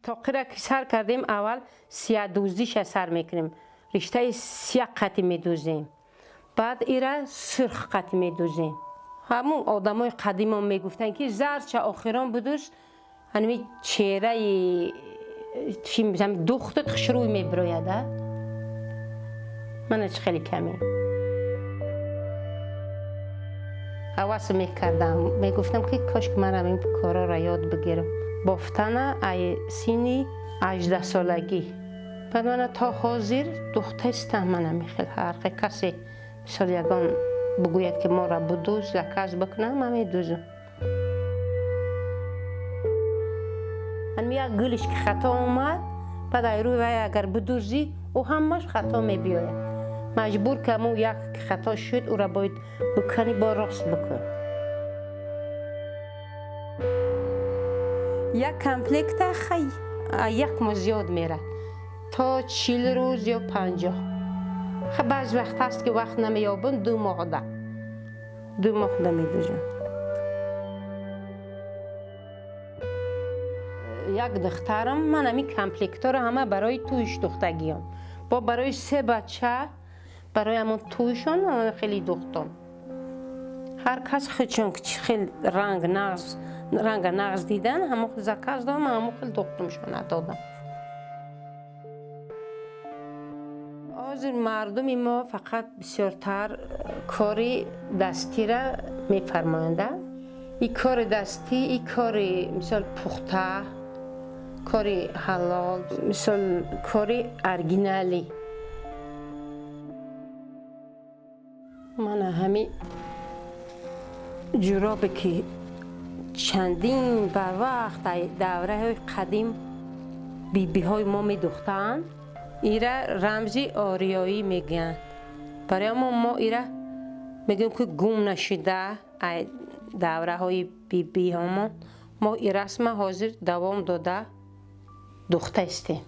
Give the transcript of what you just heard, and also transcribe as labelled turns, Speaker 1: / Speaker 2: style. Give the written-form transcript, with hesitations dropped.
Speaker 1: Тоқира ки сар кардем, аввал сияҳдӯзиша сар мекунем. Риштаи сияҳ қатӣ медӯзем. Баъд ира сурх қатӣ медӯзем. Ҳамун одамои қадимон мегуфтанд, ки зарча охирон будӯз, ҳанми чеҳраи духтат хушрӯй мебирояд. Мана чӣ хеле каме. Ҳавас мекардам, мегуфтам, ки кош манам ин корора ёд бигирам. Бофтана ай синни 18-солагӣ. Баъд мана то ҳозир духтаистам. Мана михел ҳар касе, мисол, ягон бигӯяд, ки моро будӯз, заказ бикунам, ман медӯзам. Ҳанми як гулиш ки хато омад, баъд ай рӯи вай агар бидӯзӣ, ӯ ҳамаш хато мебиёяд. Маҷбур ки ҳамун як ки хато шуд, ӯра бояд биканӣ, бо рост бикун. Як комплекта хай як моҳ зиёд мерад, то 40 рӯз ё 50. Ха, баъзе вақт ҳаст, ки вақт намеёбам, 2 моҳда, 2 моҳда медӯзам. Як духтарам, ман ҳамин комплектҳоро ҳама барои тӯйш духтагиём, бо барои се бача, барои ҳамон тӯйшон хеле духтам. Ҳар кас худшон чӣ хел ранг нағз, ранга нағз дидан, ҳамон хел заказ додам, ҳамон хел духтумшона додам. Ҳозир мардуми мо фақат бисёртар кори дастира мефармоянд. И кори дастӣ, и кори, мисол, пухта, кори ҳалол, мисол, кори оригиналӣ. Мана ҳами ҷуробе, ки чандин барвақт, давраҳои қадим бибиҳои мо медухтаанд, ира рамзи ориёӣ мегӯянд. Барои мо ира мегӯем, ки гум нашуда ай давраҳои бибиҳомон, мо и расма ҳозир давом дода духта истем.